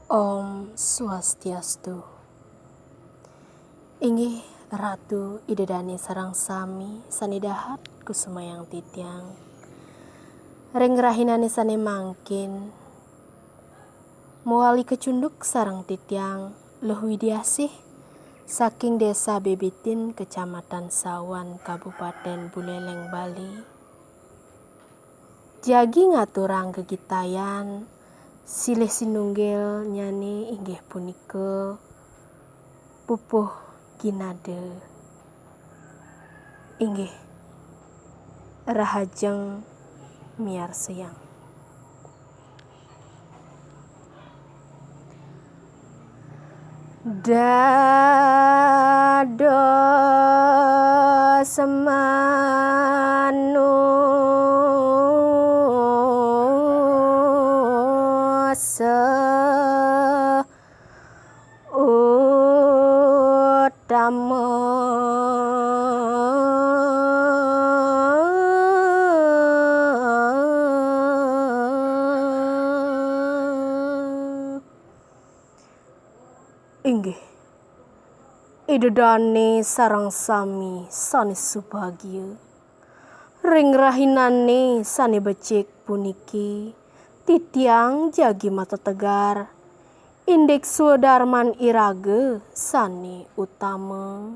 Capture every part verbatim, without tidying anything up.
Om Swastiastu. Inggih Ratu Ida Dane sareng sami sane dahat kusumayang titiang. Ring rahinane sane mangkin, mawali kacunduk sareng titiang Luh Widiasih saking Desa Bebitin, Kecamatan Sawan, Kabupaten Buleleng, Bali. Jagi ngaturang gegitayan, silih sinunggilnyane inggih punika pupuh ginada. Inggih, rahajeng miarsayang. Dados manusa utama. Inggih, Ida Dane sareng sami sane subagia. Ring rahinane sane becik puniki, titiang jagi matetegar indik swadarman iraga sane utama.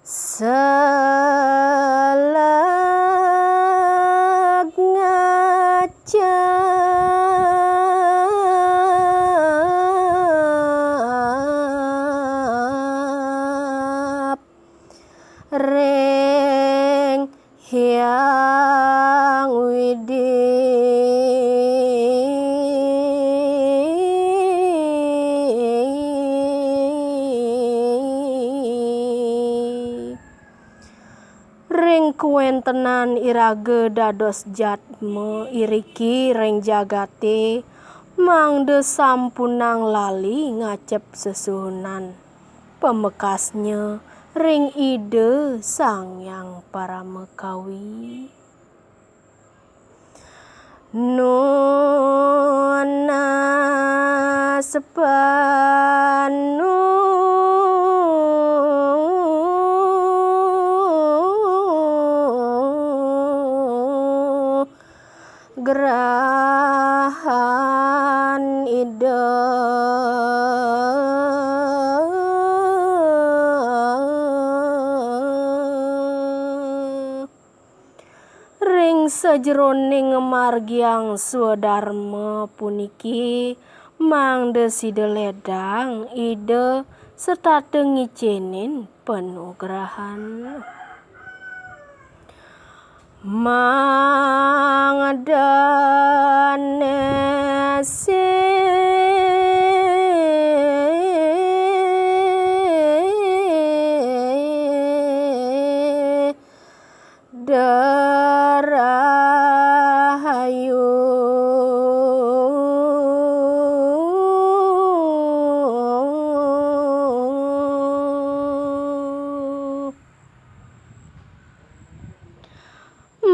Seleg ngacap ring Hyang Widi. Ring kawentenan iraga dados jadma iriki ring jagate, mangda sampunang lali ngacep sesuhunan pamekasnya ring Ida Sang Hyang Paramakawi. Nunas panugrahan Ida. Ring sajeroning ngamargiang swadarma puniki, mangda sida ledang Ida setata ngicenin panugrahan. Mangdane sida rahayu.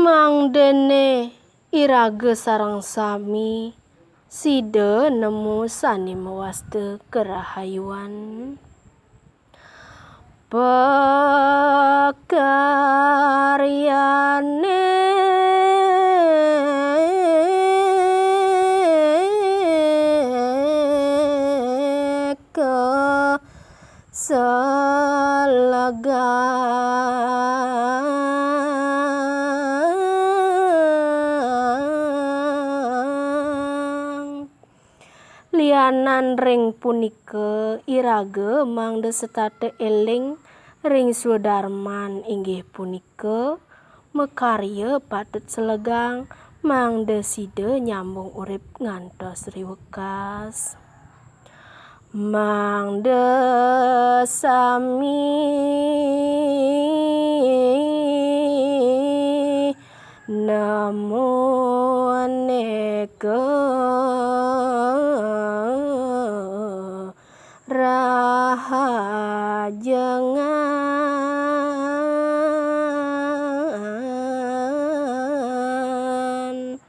Mangdane iraga sareng sami sida nemu sane mawasta karahayuan. Pakaryane kaselegang. Lianan ring punika, iraga mangda setata eling ring swadarman, inggih punika makarya patut selegang, mangda sida nyambung urip ngantos riwekas. Mangda sami nemune karahajengan.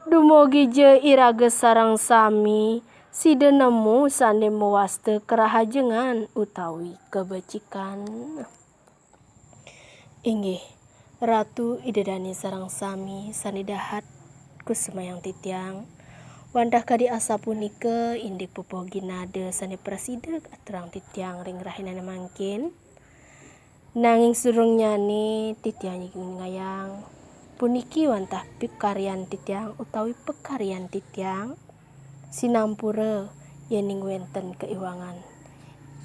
Dumogi ja iraga sareng sami sida nemu sane mawasta karahajengan utawi kabecikan. Inggih, Ratu Ida Dane sareng sami sane dahat kusumayang titiang. Wantah kadi asapunika indik pepoginada sane prasida aturang titiang ring rahinane mangkin. Nanging sadurungnyane titiang nyingayang, puniki wantah pikaryan titiang utawi pekaryan titiang, sinampura yening wenten kaiwangan.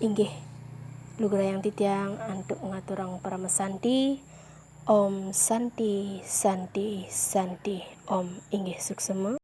Inggih, lugrayang titiang antuk ngaturang paramasanti. Om Santi, Santi, Santi. Om. Inggih, suksema.